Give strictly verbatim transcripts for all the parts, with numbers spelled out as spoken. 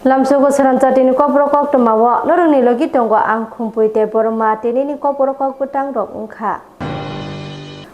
Lamsogo sranchati ni kokborok koktwma o norokni logi tongo ang Khumpui tei Borma, tinini kokborok kokbwtang rok wngkha.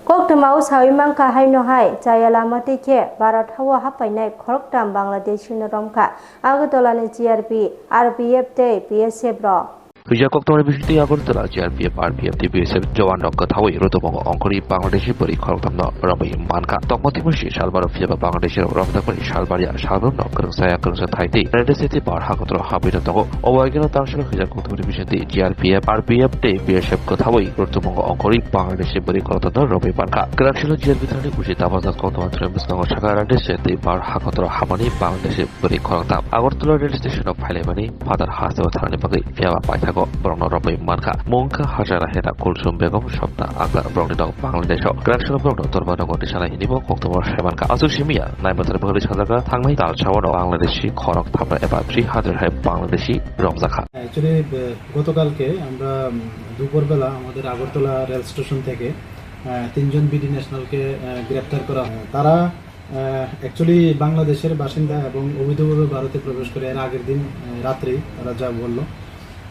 Koktwma o sawi mankha haino hai chaya lama twi khe Bharat hao haphainai khoroktham Bangladeshi no romkha Agartala ni G R P, R P F tei B S F rok. Hwija koktwmani bisingtwi Agartala G R P F, R P F tei B S F jowan rok kwthawi rwtwmung ongkhorwi Bangladeshi bwrwi khoroktham no romwi mankha. Tongma twi busi salbaro phiyaba Bangladeshi rok romjakmani salbari ya salbrumno kwrwngsaya kwrwngsa thai tei United States ni bar hakotoro habwi tongo. O waigeno tangsalo hwija koktwmani bisingtwi G R P F, R P F tei B S F kwthawi rwtwmung ongkhorwi Bangladeshi bwrwi khoroktham no romwi mankha. Kwraksalo G R P thani busi tabajak koktwma thwraini bwskango sakha United States tei bar hakotoro habmani Bangladeshi bwrwi khoroktham Agartala rail station o phailaimani phatar hasteo thanani bagwi phiyaba paithago borokno romwi mankha. Mung wngkha Hajara Hena, Kulsum Begum, Swapna Akhtar, borokni nok Bangladesh o. Kwraksalo borokno dorma nogo tisana hinwi bo koktwma sai mankha. Aswk simi ya, naimathar bagwi sanjakha thangnai tal sawano Bangladeshi khorok thamno eba three hundred hai Bangladeshi romjakha. Actually, ah, গতকালকে আমরা, উম, দুপুরবেলা আমাদের Agartala rail station থেকে, আহ, তিনজন বিডি ন্যাশনালকে, আহ, গ্রেপ্তার করা হয়। তারা, আহ, অ্যাকচুয়ালি বাংলাদেশের বাসিন্দা এবং অবৈধভাবে ভারতে প্রবেশ করে এর আগের দিন, আহ, রাত্রেই তারা যা বলল।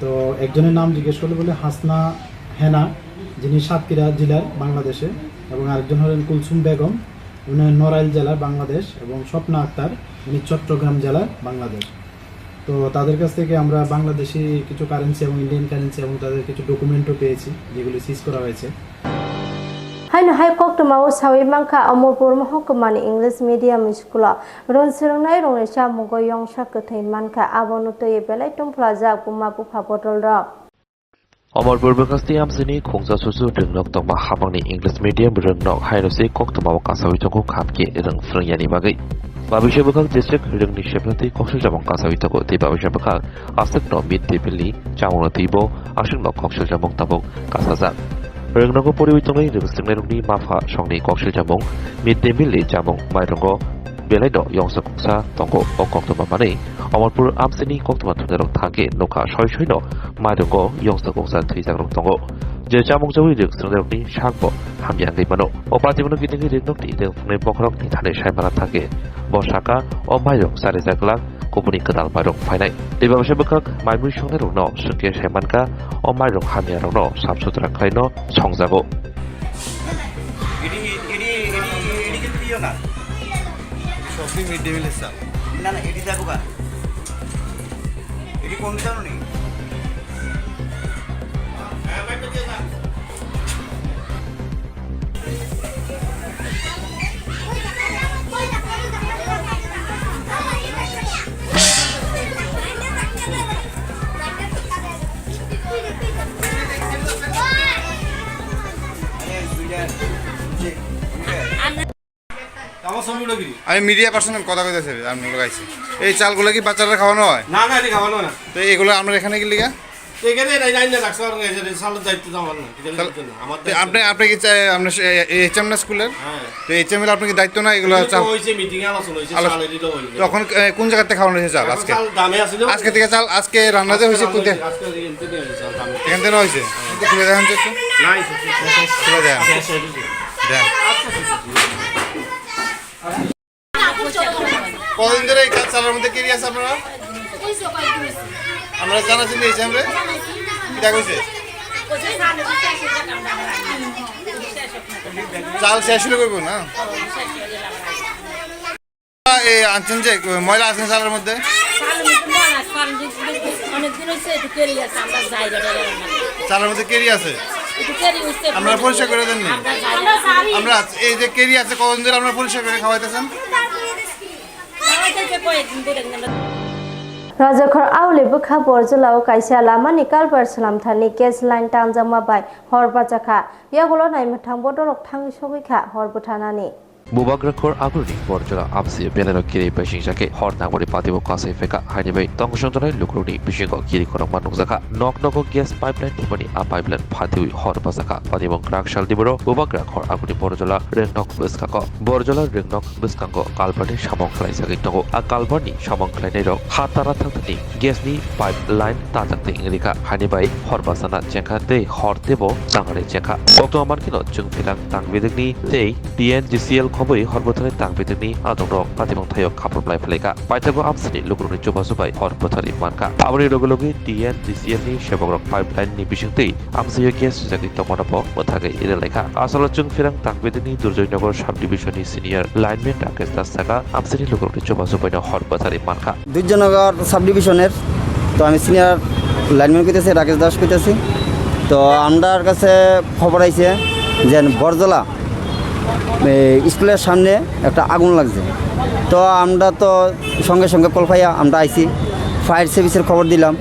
তো একজনের নাম জিজ্ঞেস করলে বলে হাসনা হেনা, যিনি সাতক্ষীরা জেলার বাংলাদেশে, এবং আরেকজন হলেন কুলসুম বেগম, উনি নড়াইল জেলার বাংলাদেশ, এবং স্বপ্না আক্তার, উনি চট্টগ্রাম জেলার বাংলাদেশ। তো তাদের কাছ থেকে আমরা বাংলাদেশি কিছু কারেন্সি এবং ইন্ডিয়ান কারেন্সি এবং তাদের কিছু ডকুমেন্টও পেয়েছি, যেগুলি সিজ করা হয়েছে। Haino hai koktwma o sawi mankha Omorpur mohokuma ni English medium school o rwng swrwngnai rokni chamungo yongsa kwthwi mankha, abono twiwi belai tungphlajak buma bupha bodol rok. Omorpur bwkhak tei amchini khungsa susu rwngnok tongma hapangni English medium rwngnok haino se koktwmao kasawi tongo khamkhe rwng phrwngyani bagwi. Babisa bwkhak district rwngni sepnatwi koksil chamung kasawi tongo tei babisa bwkhak aswkno mid day meal ni chamungno twibo aswkno koksil chamung tabuk kasajak. Rwngnogo poriwi tongnai rwng swrwngnairokni mapha songni koksil chamung mid day meal ni chamung mairongo belaino yongsa kuksa tongo. O koktwma manwi Omorpur amchini koktwma thumnairok thangkhe nukha soi soino mairongo yongsa kuksa thwijakrok tongo. Je chamung chawi rwng swrwngnairokni sakbo hamya wngwi mano. O patibono kitingwi rwngnokni rwng phungnai bokhorokni thani saimana thangkhe bo saka o mairok charijak glak kubuni kwtal mairok phainai. Tei babisa bwkhak maimui songnairokno swngkhe saimankha o mairok hamyarokno sap sutra khlaino songjago. Edi, edi, edi, edi ke piyo na? Sob mid day meal sir. Na, na, edi jabo ka? Edi kon jano ni? আমি media person, আমি কথা কইতেছি, আমি লোক আইছি। এই চালগুলো কি বাচ্চারা খাওয়ানো হয়? না, না, এটা খাওয়ানো হয় না। তো এগুলো আমরা এখানে কি লিগা? তো এখানে এটা, এটা, এটা রাখছে, আর এই যে চালের দায়িত্ব তো আমার না, এটা চাল-, জন্য, আমার তো দায়িত্ব আপনি, না। আপনি কি চাই, আপনি সে-, এ-, এ-, এইচএম না স্কুলের? হ্যাঁ। তো এইচএম এর আপনি কি দায়িত্ব না এগুলো এটা তো চাল? হইছে, মিটিং এ আলোচনা হইছে, আলো-, চাল এটা হইলো। তখন, এ, কোন জায়গাতে খাওয়ানো হয়েছে চাল এখন আজকে? চাল দামে আছিল। আজকে থেকে চাল, আজকে রান্না যে আজকে হয়েছে রান্না কোথায়? হয়েছে, আজকে এখান থেকে হয়েছে চাল দামে। এখান থেকে হয়েছে? হ্যাঁ। একটু খুলে দেখান তো একটু। নাই, খুলে দেখান। শেষ হয়ে গেছে। দেন। আচ্ছা, আচ্ছা, আচ্ছা। কতদিন ধরে এই কাজ চালার মধ্যে কে আছে আপনারা? আমরা জানাচ্ছি যে এই টাইমে কিটা কইছে? চাল শেষ হলে কইব না? এই আনছেন যে ময়লা আছে চালের মধ্যে? অনেকদিন হচ্ছে একটু কেরি আছে, আমরা যাই না, বেড়াই না। চালের মধ্যে কেরি আছে? একটু কেরি হচ্ছে। আপনারা পরিষ্কার করে দেননি? আমরা যাই না। আমরা এই যে কেরি আছে, কতদিন ধরে আপনারা পরিষ্কার করে খাওয়াইতেছেন? খাওয়াইতেছে কয়েকদিন ধরে, কিন্তু আমরা Rajakhor auli bwkha Borjwla o kaisa lama ni culvert slamthani gas line tanjakma bai hor bachakha. Yagulo naimwthang bodolrok thangwi sogwi kha hor bwthanani. Bubagra khor agurni Borjwla amsi belai no kiri paising jake hor nangmani patibo kasai phaikha haini bai tongchong tongnai lukurokni bisingo kiri khorokma nukjakha. Nok nogo gas pipeline thumani a pipeline phathiwi hor bachakha. Patimung krak sal diboro Bubagra khor agurni Borjwla rwngnok bwskango. Borjwla rwngnok bwskango culvertni samung khlaisagwi tongo. A culvertni samung khlainairok ha tara thangthani gasni pipeline tajakti wngwi rikha. Haini bai hor bachana chengkha tei hor teibo changari chengkha. Koktwma mankheno chwng philang tang bidikni tei T N G C L Hobwi hor bwthani tang bithikni adongrok patibong thaio khapor blai phlaikha. Paithago amsini lukurokni chubachu bai hor bwthari mankha. Aboni loge loge T N D C L ni sebokrok pipeline ni bisingtwi amsaio gas swijagwi tongmano bo mwthagwi relaikha. Asalo chwng phirang tang bithikni Durjoynagar sub division ni senior lineman Rakesh Das sakha, amsini lukurokni chubachu baino hor bwthari mankha. Durjoynagar সাব ডিভিশনের, তো আমি senior lineman কইতেছি, রাকেশ দাস কইতেছি। তো আমরার কাছে খবর আইছে যে বরজলা, এই, স্কুলের সামনে একটা আগুন লাগছে। তো আমরা তো সঙ্গে সঙ্গে কল পাইয়া আমরা আইছি, ফায়ার সার্ভিসের খবর দিলাম।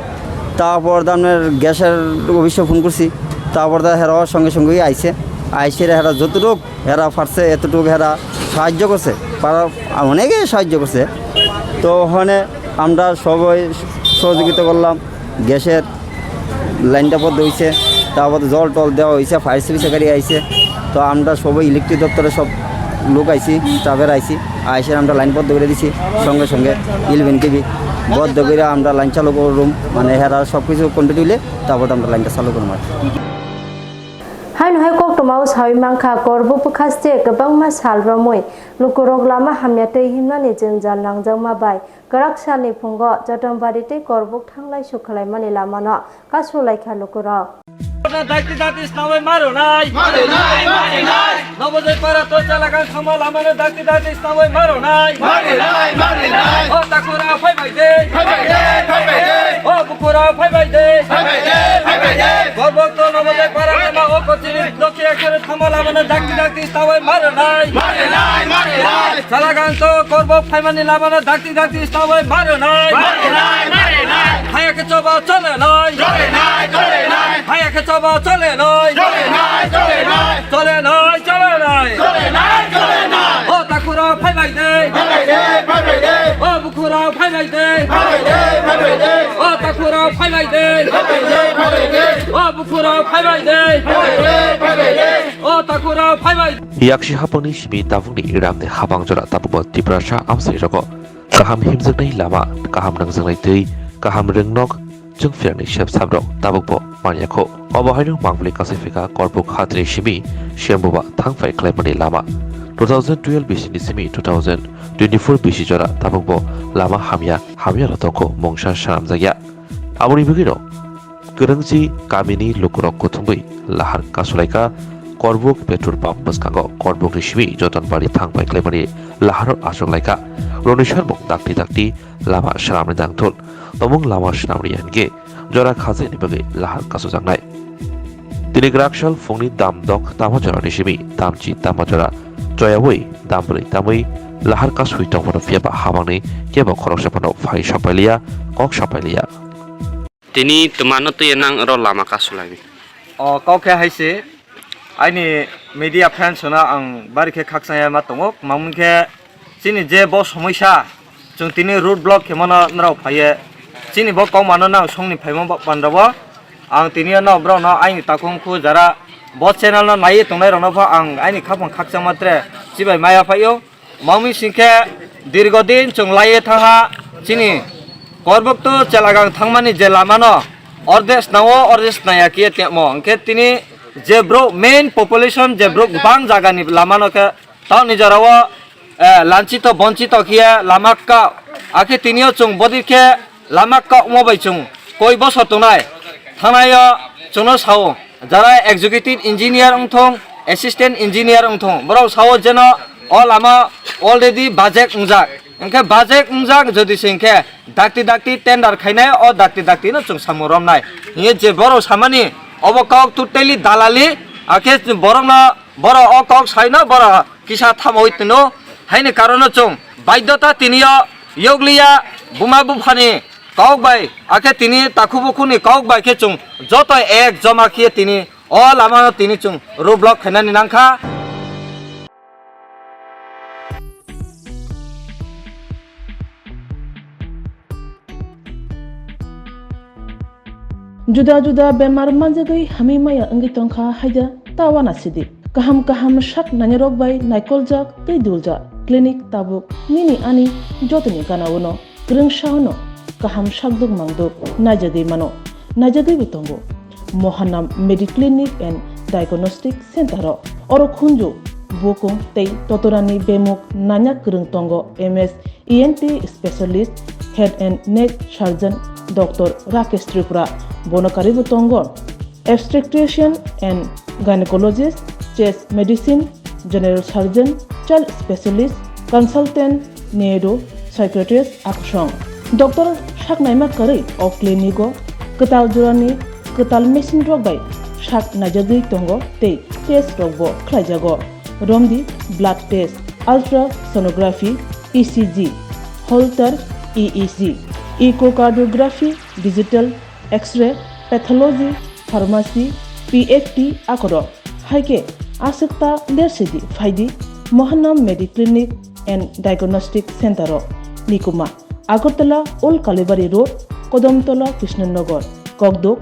তারপর তো আপনার গ্যাসের অফিসে ফোন করছি, তারপর তো হেরাও সঙ্গে সঙ্গেই আইছে। আইসে হেরা যতটুক হেরা পারছে, এতটুকু হেরা সাহায্য করছে, পারা অনেকে সাহায্য করছে। তো ওখানে আমরা সবাই সহযোগিতা করলাম, গ্যাসের লাইনটা বন্ধ হইছে, তারপর জল টল দেওয়া হইছে, ফায়ার সার্ভিসের গাড়ি আইছে। তো আমরা সবাই ইলেকট্রিক দপ্তরের সব লোক আইছি, স্টাফের আইছি, আইসে আমরা লাইন বন্ধ করে দিছি সঙ্গে সঙ্গে। ইলেভেন কেভি বন্ধ করে আমরা লাইন চালু করলাম, মানে হেরা সব কিছু কমপ্লিট হইলে তারপর আমরা লাইনটা চালু করলাম আর কি। Haino hai koktwmao sawi mankha, Korbuk bwkhaste kwbangma sal romwi lukurok lama hamya twi himnani jwngjal nangjakma bai kwrak salni phungo Chotonbari tei Korbuk thanglai sukhwlaimani lamano kasu laikha lukurok. Dakti dakti snawi maronai. Maronai, maronai. Nobojoi para to chalagan thangma lamano dakti dakti snawi maronai. Maronai, maronai. O takhura phai bai de. Phai bai de, phai bai de. O bukhura phai bai de. Phai bai de, phai bai de. Korbuk to Nobojoi para lama o kochini dokya khere thangma lamano dakti dakti snawi maronai. Maronai, maronai. Chalagan to Korbuk phaimani lamano dakti dakti snawi maronai. Maronai, maronai. Haya ke choba chole nai. Chole nai, chole nai. Haya ke choba chole nai. Chole nai, chole nai. Chole nai, chole nai. Chole nai, chole nai. O takhura phai bai de. Phai bai de, phai bai de. O bukhura phai bai de. Phai bai de, phai bai de. O takhura phai bai de. Phai bai de, phai bai de. O bukhura phai bai de. Phai bai de, phai bai de. O takhura phai bai. Yaksi hapangni simi tabukni ramni hapang jora tabukbo Tiprasa amsai rogo. Kaham himjaknai lama, kaham nangjaknai twi, kaham rwngnok, chwng phirangni sep saprok tabukbo manyakho. Obo haino mangpili kasai phika Korbuk hatini simi Shembuba thangphai khlaimani lama. Two thousand twelve bisini simi two thousand twenty-four bisi jora tabukbo lama hamya, hamya rok tongkho mungsa swnamjakya. Aboni bagwino kwrwngchi kamini lukurok kuthumwi lahar kasulaikha. Korbuk petrol pump bwskango Korbukni simi Jotonbari thangphai khlaimani laharo achuk laikha. Roni sarmung dakti dakti lama swnamni nangthun. Tomung lama swnamni ya hinkhe jora khajani bagwi lahar kasujaknai. Tini grakshal phungni dam dok tama jorani simi damchi tama jora choyawi dam bwrwi tamwi lahar kasui tongphano phiyaba habangni kebo khoroksa phano phai sapailiya, kok sapailiya. Tini twmano twi nang oro lama kasulaini. O kok khe hai se, aini media friends no ang bari khe khakchangya ma tongo, mamung khe chini je bo somoisa, chwng tini road block khe mano norok phaiye, chini bo kok mano nang songni phaima bo pandra bo, ang tini no borok no aini takhung khu jara bo channel no naiwi tongnai rok no pho ang aini khaphang khakchangma tre chibai maya phaio. Mami singkhe dirgo din chwng laiye thangha chini Korbuk to Chelagang thangmani je lamano orde snao orde snaya kiye temo. Hwnkhe tini je bro main population je bro bang jagani lamano khe taoni jorao, eh, lanchito bonchito kiye lama ka akhe tinio chwng bodi khe lama ka omo bai chwng koi bosor tongnai thangnaio chwngno sao. Jara executive engineer wngthong, assistant engineer wngthong, borok sao jeno o lama already budget wngjak. Hwnkhe budget wngjak jodi se hwnkhe dakti dakti tender khainai, o dakti dakti no chwng samung romnai. Hingye je borok samani obo kok totally dalali, akhe borokno borok o kok saino borok kisa thamowi tino. Haini karono chwng baidyota tiniyo yokliya buma buphani kok bai, akhe tini takhu bukhuni kok bai khe chwng joto ek joma khe tini o lamano tini chwng road block khainani nangkha. Juda juda bemar manjagwi hamwi maya wngwi tongkha haida ta uanasidi. Kaham kaham sak nainarok bai naikoljak tei duljak clinic tabuk nini ani jotoni gana-o no. Kwrwngsa-o no kaham sakduk mangduk naijagwi mano, naijagwibo tongo. Mohanam Mediclinic and Diagnostic Center-o oro khunju bukung tei totorani bemuk nanya kwrwng tongo M S E N T specialist, head and neck surgeon Doctor Rakesh Tripura. Bono karibo tongo obstetrician and gynecologist, chest medicine, general surgeon, child specialist, consultant, neuro psychiatrist akusong. Doctor sak naima kwrwi o clinic o kwtal jorani kwtal machine rok bai sak naijagwi tongo tei test rok bo khlaijago. Romdi blood test, ultrasonography, E C G, Holter E E G, echocardiography, digital X-ray, pathology, pharmacy, P F T akorok. Hai khe aswk ta lersidi phaidi Mohanam Mediclinic and Diagnostic Center o Nikuma, Agartala Old Kalibari Road, Kodamtola Krishnanagar, Kokduk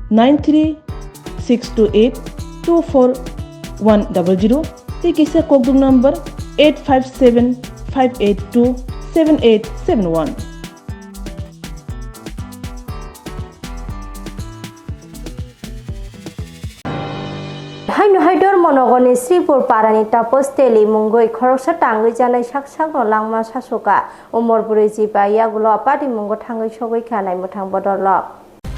nine three six two eight two four one double zero tei kisa Kokduk number eight five seven five eight two seven eight seven one. Haino hai Dharmanagorni Sripur parani Tapos Teli mungwi khoroksa tangwi janai sak sakno langma sasuka umor bwrwi jiba yagulo patimungo thangwi sogwi kha naimwthang bodol rok.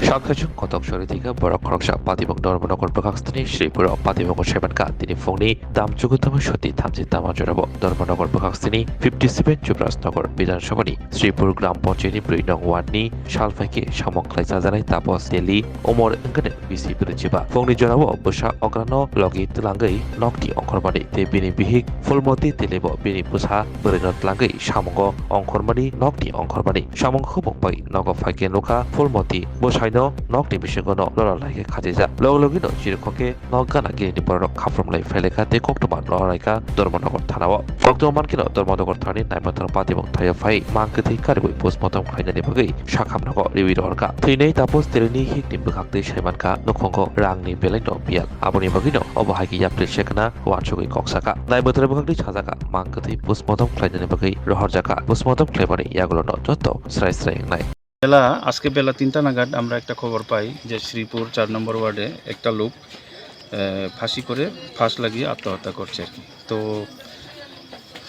Sakhaijwng kotok sori thika borok khoroksa patimung Dharmanagar bwkhakstini Sripuro patimungo saimankha tini phungni damchugu tamo soti thamchi tama jorabo Dharmanagar bwkhakstini fifty seven Chubrajnagar Bidhan Sabhani Sripur Gram Panchayatni brwi nong ward ni sal phaikhe samung khlai chajaknai Tapos Teli umor wngkha bisi bwrwi jiba. Phungni jorao bwsa okrano logi twlangwi nokni ongkhormani tei bini bihik Phulmoti Telibo bini bwsa bwrwino twlangwi samungo ongkhormani nokni ongkhormani. Samung khumung bai nogo phaikhe nukha Phulmoti bwsaino nokni bisingono lola laikhe khachijak. Logi logino chirikhokhe nok gana girini bororok khaphrumlai phailaikha tei koktwma lola laikha Dharmanagar thanao. Koktwma mankheno Dharmanagar thani naimwthang patimung thaio phai mang kwthwi karwi postmortem khlainani bagwi sakhamnogo riwi rohorkha. Thwinai Tapos Telini hikni bwkhaktwi saimankha nukhungo rangni belaino biyal. Aboni bagwino obo hai khe yapri sekna uansugwi kok saka. Naimwthang bwkhaktwi sajaka mang kwthwi postmortem khlainani bagwi rohorjaka. Postmortem khlaimani yagulono joto srai srai wngnai. বেলা, আজকে বেলা তিনটা নাগাদ আমরা একটা খবর পাই যে শ্রীপুর চার নম্বর ওয়ার্ডে একটা লোক, আহ, ফাঁসি করে ফাঁস লাগিয়ে আত্মহত্যা করছে আর কি। তো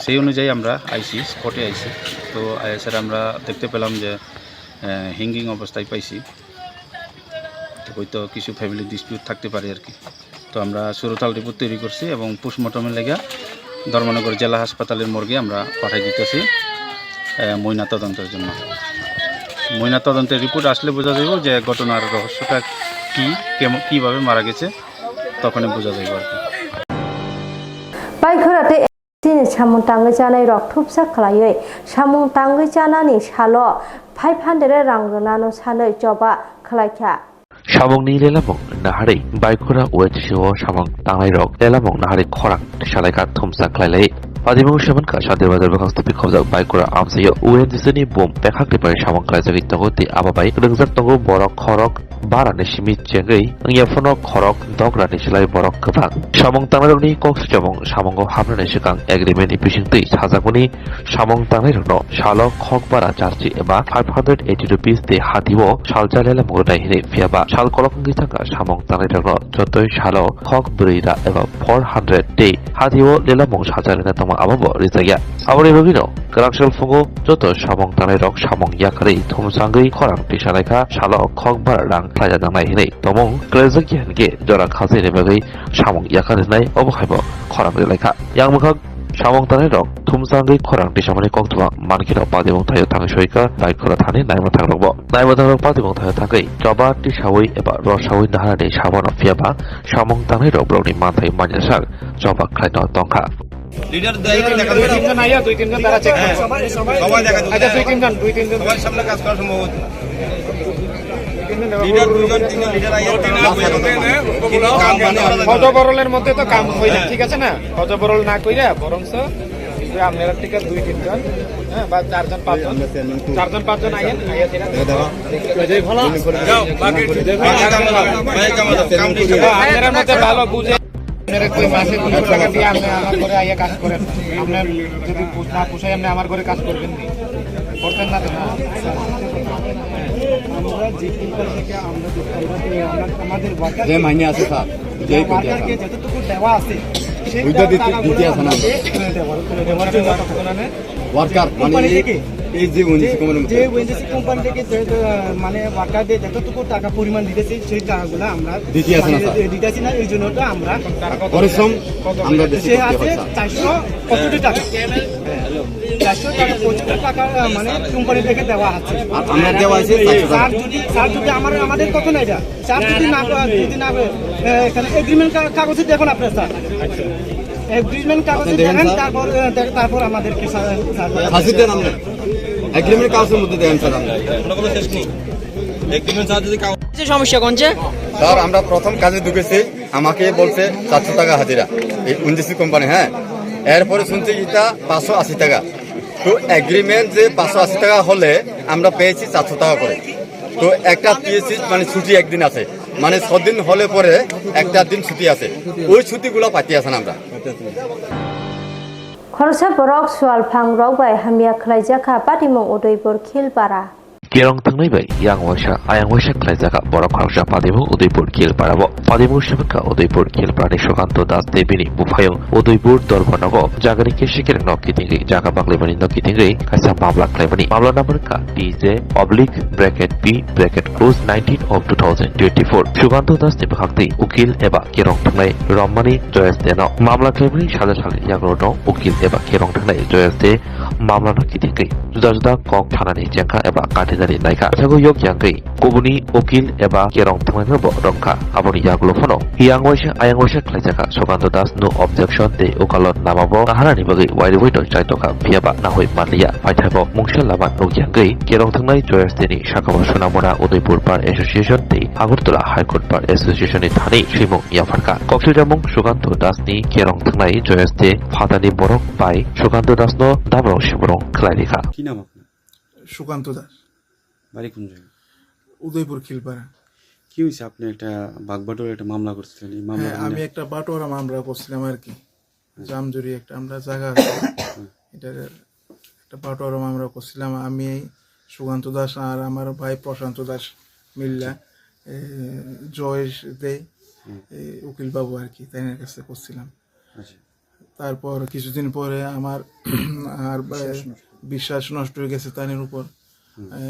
সেই অনুযায়ী আমরা আইসি, স্পটে আইসি। তো আইএসআর আমরা দেখতে পেলাম যে, আহ, হ্যাঙ্গিং অবস্থায় পাইছি। তো হয়তো কিছু ফ্যামিলি ডিসপিউট থাকতে পারে আর কি। তো আমরা সুরতাল রিপোর্ট তৈরি করছি এবং পোস্টমর্টমের লেগে ধর্মনগর জেলা হাসপাতালের মর্গে আমরা পাঠাই দিতেছি, আহ, ময়না তদন্তের জন্য। ময়না তদন্তের রিপোর্ট আসলে বোঝা যাবে যে ঘটনার রহস্যটা কি, কেমন, কিভাবে মারা গেছে, তখনই বোঝা যাবে আর কি। Baikhora tei chini samung tangwi chanai rok thupsa khlaiwi samung tangwi chanani salo five hundred rang rwnano sanwi choba khlaikha. Samungni lelamung naharwi Baikhora O N G C o samung tangnairok lelamung naharwi khorang tisalaikha thumsa khlailai. Padimung semankha Shanti Bazar bwkhak stupik khobjak Baikhora amsaio O N G C ni bum pekhak ni bai samung khlaijagwi tongo tei abo bai rwngjak tongo borok khorok bara ni simi chengwi wngya phano khorok dok rani silai borok kwbang. Samung tangnairokni kok sujamung samungo hapnani swkang agreement ni bisingtwi sajakmani samung tangnairokno salo khok bara charchi eba five hundred eighty rupees tei hatio salsa lelamung rwnai hinwi phiyaba sal kolok wngwi thangkha samung tangnairokno jotoi salo khok bwrwi ra eba four hundred tei hatio lelamung salsa rwna tongma abobo rijakya. Aboni bagwino kwrak sal phungo joto samung tangnairok samung yakarwi thumsangwi khorang tisalaikha salo khok bara rang khlaina nangnai hinwi tomung kwlaijak ya hinkhe jora khajini bagwi samung yakar rwnai obo haibo khorang rwlaikha. Yang mwkhak samung tangnairok thumsangwi khorang tisamani koktwma mankheno patimung thaio thangwi soika Baikhora thani naimwthangrokbo. Naimwthangrok patimung thaio thangwi choba tisawi eba rosawi naharani sabano phiyaba samung tangnairok borokni manthai manyasak choba khlaino tongkha. Leader দেখা যাবে। দুই তিনজন আইয়া, দুই তিনজন তারা চেক করে। সবাই দেখা যাবে। আচ্ছা, দুই তিনজন, দুই তিনজন। সবার সামনে কাজ করা সম্ভব হচ্ছে না। লিডার দুইজন, তিনজন লিডার আইয়া, তারা বইয়া বসে। কিন্তু কাম বন্ধ করা যাবে না। হজবরলের মধ্যে তো কাম হইলে ঠিক আছে না? হজবরল না কইরা বরঞ্চ যে আপনারা ঠিক আছে দুই তিনজন, হ্যাঁ, বা চারজন পাঁচজন, চারজন পাঁচজন আইয়েন, আইয়া ঠিক আছে। যাও, বাকি, বাকি কাম দাও, বাকি কাম দাও, কাম ঠিক আছে। আপনারা মধ্যে ভালো বুঝে। আপনারা কই মাসে দুইশো টাকা দিয়ে আপনি আমার ঘরে আইয়া কাজ করেন? আপনার যদি পো-, না পোষায়, আপনি আমার ঘরে কাজ করবেন নি? করবেন না তো, না? আমরা যে কোম্পানি থেকে আমরা যে, আমরা তো, আমরা, আমাদের ওয়ার্কার যে মাইনে আছে স্যার, যে ওয়ার্কারকে যতটুকু দেওয়া আছে, সেই উইদাউট দিতে, টাকাগুলো দিতে আসে না। আমরা পে, আহ, দেওয়ার, দেওয়ার জন্য ওয়ার্কার, মানে কোম্পানি এই, থেকে এই যে ওএনজিসি যে, কোম্পানির মতো। যে ওএনজিসি কোম্পানি থেকে যে, যে, মানে ওয়ার্কারদের যতটুকু টাকা পরিমাণ দিতেছি, সেই টাকাগুলো আমরা দিতে আসে না, মানে স্যার। দিতেছি না, এই জন্য তো আমরা পরিশ্রম আমরা বেশি সে করতে আছে হয়, স্যার। চারশো পঁয়ষট্টি টাকা। চারশো টাকা, পঁয়ষট্টি টাকা, আহ, মানে কোম্পানি থেকে দেওয়া আছে। আর আমরা দেওয়া আছে চারশো টাকা। স্যার যদি, স্যার যদি আমার, আমাদের কথা না এটা, স্যার যদি না, যদি না, এ, এখানে এগ্রিমেন্ট কা-, কাগজে দেখুন আপনার স্যার। এগ্রিমেন্ট কাগজে আপনি দেখেন দেখেন, স্যার। তারপর, এ, দেখ-, তারপর আমাদেরকে স্যার, স্যার। ফাঁসি দেন আপনি। এগ্রিমেন্ট কাগজের মধ্যে দেখেন স্যার আপনি। কোনো কোনো শেষ নেই। এগ্রিমেন্ট ছাড়া যদি কাগজ যে সমস্যা কোন যে? স্যার, আমরা প্রথম কাজে ঢুকেছি, আমাকে বলছে চারশো টাকা হাজিরা, এই উনজিসি কোম্পানি, হ্যাঁ। এরপরে শুনছি এটা পাঁচশো আশি টাকা। তো এগ্রিমেন্ট যে পাঁচশো আশি টাকা হলে আমরা পেয়েছি চারশো টাকা করে। তো একটা পিএসসি মানে ছুটি একদিন আছে, মানে ছদিন হলে পরে একটা দিন ছুটি আছে, ওই ছুটিগুলো পাইতে আছেন আমরা। Khoroksa borok sual phang rok bai hamya khlaijak kha, patimung Udaipur Khilpara. Kerong thangnai bai yang waisa, ayang waisa khlaijakha borok khoroksa patimung Udaipur Khilpara o. Patimung sebakha Udaipur Khilpara ni Sukanto Das tei bini buphayung Udaipur Dorba nogo jagani kesi kereng no kitingwi jaga baklaimani no kitingwi kaisa mamla khlaimani. Mamla number ka T J oblique bracket P bracket close nineteen of two thousand twenty-four. Sukanto Das ni bwkhak twi ukil eba kerong thangnai Romani Joyce Deno mamla khlaimani salo salo yagrano ukil eba kerong thangnai Joyce De mamlano kitingwi juda juda kok thanani chengkha eba katinani naikha. Thago yok yangwi kubuni ukil eba kerong thangnaino bo romkha. Aboni yagulo phano yang waisa ayang waisa khlaijakha Sukanto Das no objection tei ukalot namabo naharani bagwi wairwi no chaitokha, phiyaba nahoi manliya. Paithago mungsa lama nuk yangwi kerong thangnai Joyce Deni sakao Sonamura Udaipur Bar Association tei Agartala High Court Bar Association ni thani swimung yapharkha. Koksil jamung Sukanto Das ni kerong thangnai Joyce De phatani borok bai Sukanto Das no dabrong sibrong khlai rikha. কি নাম আপনার? সুকান্ত দাস। বাড়ি কোন জায়গায়? উদয়পুর খিলপাড়া। কি হয়েছে? আপনি একটা বাগবাটোয়ার একটা মামলা করছিলেন, এই মামলা হ্যাঁ, আমি একটা বাটোয়ারা মামলা করছিলাম আর কি। জামজুরি একটা আমরা জায়গা আছে, এটার একটা বাটোয়ারা মামলা করছিলাম আমি, সুকান্ত দাস আর আমার ভাই প্রশান্ত দাস মিল্লা, এ, জয়েশ দে, এ, উকিল বাবু আর কি, তাদের কাছে করছিলাম। আচ্ছা। তারপর কিছুদিন পরে আমার আর, এ, বিশ্বাস নষ্ট হয়ে গেছে তাদের উপর। এ,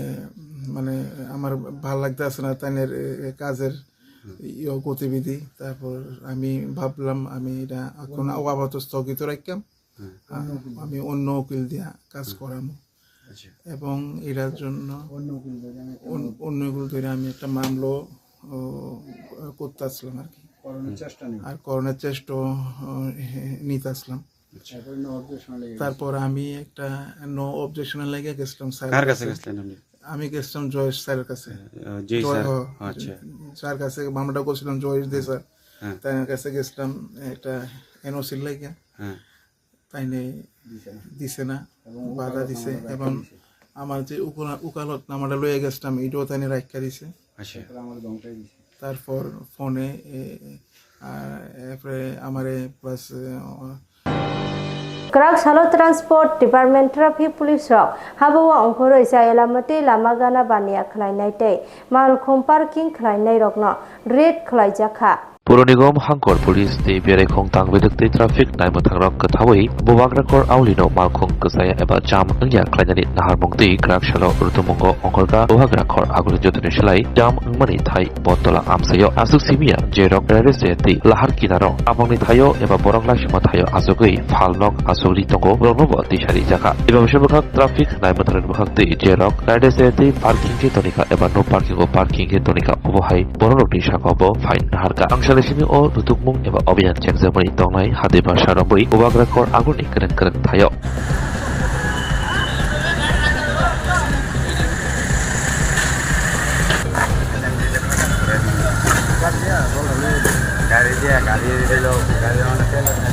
মানে আমার ভালো লাগতেছে না তাদের, এ, কাজের ইয়ে গতিবিধি। তারপর আমি ভাবলাম আমি এটা এখন আপাতত স্থগিত রাখলাম। আ-, আমি অন্য উকিল দিয়া কাজ করামু। আচ্ছা। এবং এটার জন্য অন্য উকিল ধরে আমি একটা মামলা, ও, করতে আসলাম আর কি। করানোর চেষ্টা নেই। আর করানোর চেষ্টা, ও, নিতে আসলাম। আচ্ছা। তারপর আমি একটা no objection লেগে গেছিলাম স্যারের কার কাছে কাছে। গেছিলেন আপনি? আমি গেছিলাম জয়েশ স্যারের কাছে। আহ, জি জয়-, স্যার। হ, আচ্ছা। স্যার কাছে মামলাটা করছিলাম জয়েশ দে স্যার। হ্যাঁ। তাই কাছে গেছিলাম একটা এনওসি লেগে। হ্যাঁ। তাই নেই দিছে না। দিছে না, এবং বাধা উকালতনামা দিছে রাখা এবং দিছে। আমার যে উকাল-, উকালতনামাটা লইয়া গেছিলাম, এটাও তাই নিয়ে রাখা দিছে। আচ্ছা। তারপরে আমারে ধমকাই দিছে। তারপর ফোনে, এ, আর এরপরে আমারে প্লাস, এ, Kwrak salo Transport Department traffic police rok habao ongkhorwi chaya lama tei lama gana baniya khwlainai tei malkhung parking khwlainai rokno raid khwlaijak kha. Puro Nigom, Hangkor Police tei Beraikhong Tangbedek tei traffic naimwthangrok kwthaui Bubagra Khor aulino malkhung kwchaya eba jam wngya khlainani naharmung twi kwrak salo rwtwmwngo ongkhorkha Bubagra Khor aguli jotoni slai jam wngmani thai bo tola amchaio. Aswk simiya je rok rairese tei lahar kinaro abangni thaio eba borok laisima thaio achugwi phalnok achugwi tongo, borokno bo tisa rijakha. Eba bwsa bwkhak traffic naimwthangrokni bwkhak twi je rok rairese tei parking khe tonikha eba no parking o parking khe tonikha, obo hai borok rokni saka bo fine naharkha. Ang sani simi o nutukmung eba obiyan chengjakmani tongnai hadi basa romwi Bubagra Khor agulni kwrwng kwrwng thaio. গাড়ি দিয়া, গাড়ি দিল, গাড়ি অনেক তেল আছে।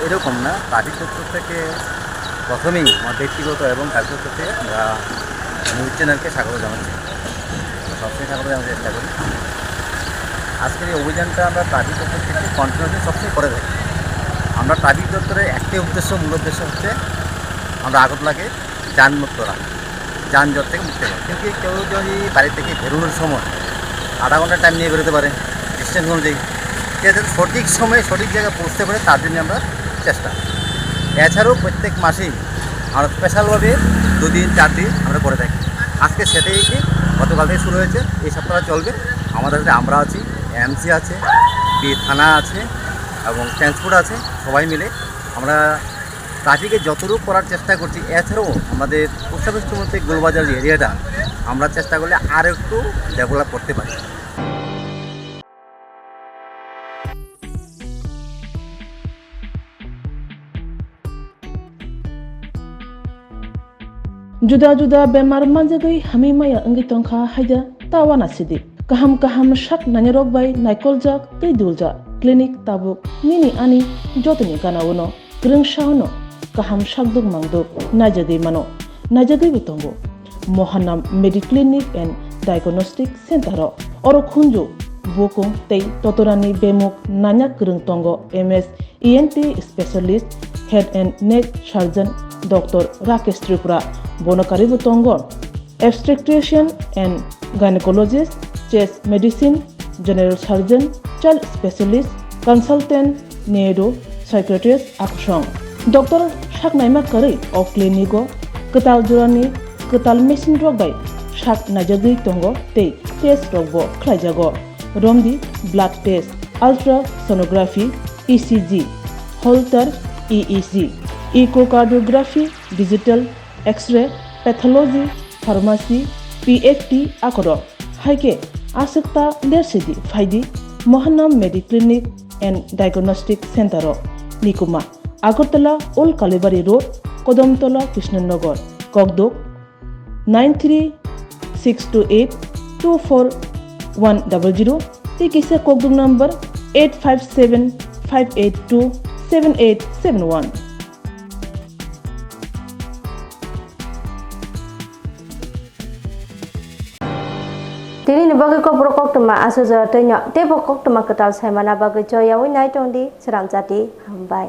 এরকম না, পার্টির পক্ষ থেকে প্রথমেই আমার ব্যক্তিগত এবং তার পক্ষ থেকে আমরা নিউজ চ্যানেলকে স্বাগত জানাচ্ছি। আমরা সবসময় স্বাগত জানাতে চেষ্টা করি। আজকের এই অভিযানটা আমরা ট্রাফিক দপ্তর থেকে কন্টিনিউয়াসলি সবসময় করে থাকি। আমরা ট্রাফিক দপ্তরের একটাই উদ্দেশ্য, মূল উদ্দেশ্য হচ্ছে আমরা আগরতলাকে যানমুক্ত রাখা, যানজট থেকে মুক্ত রাখা। কিন্তু কেউ যদি বাড়ি থেকে বেরোনোর সময় আধা ঘন্টা টাইম নিয়ে বেরোতে পারে, ডিস্টেন্স অনুযায়ী, সে যাতে সঠিক সময়ে সঠিক জায়গায় পৌঁছতে পারে, তার জন্য আমরা চেষ্টা। এছাড়াও প্রত্যেক মাসেই আমরা স্পেশালভাবে দুদিন, চার দিন আমরা করে থাকি। আজকে সেটাই কি গতকাল থেকে শুরু হয়েছে, এই সপ্তাহটা চলবে। আমাদের সাথে আমরা আছি, এমসি আছে, বি থানা আছে এবং ট্রান্সপোর্ট আছে। সবাই মিলে আমরা ট্রাফিকে যতটুকু করার চেষ্টা করছি। এছাড়াও আমাদের পোস্ট অফিস মধ্যে গোলবাজার যে এরিয়াটা, আমরা চেষ্টা করলে আর একটু ডেভেলপ করতে পারি। Juda juda bemar manjagwi hamwi maya wngwi tongkha haida ta uanasidi. Kaham kaham sak nainarok bai naikoljak tei duljak clinic tabuk nini ani jotoni gana-o no kwrwngsa-o no kaham sakduk mangduk naijagwi mano, naijagwibo tongo. Mohanam Mediclinic and Diagnostic Center-o oro khunju bukung tei totorani bemuk nanya kwrwng tongo M S E N T specialist, head and neck surgeon Doctor Rakesh Tripura, bono karwibo tongo obstetrician and gynecologist, chest medicine, general surgeon, child specialist, consultant, neuro psychiatrist akusong. Doctor saknaima karwi o clinic-o kwtal jorani kwtal machine rok bai sak naijagwi tongo tei test rokbo khlaijago. Romdi blood test, ultrasonography, E C G, Holter E E G, echocardiography, digital X-ray, pathology, pharmacy, P F T akorok. Hai khe aswk ta lersidi phaidi Mohanam Mediclinic and Diagnostic Center-o. Nikuma, Agartala Old Kalibari Road, Kodamtola, Krishnanagar, Kokduk, nine three six two eight two four one double zero tei kisa kokduk number eight five seven five eight two seven eight seven one. Tini ni bagwi kokborok koktwma aswk jora twino teibo koktwma kwtal saimana bagwi choyawi nai tongdi sramjati hambai.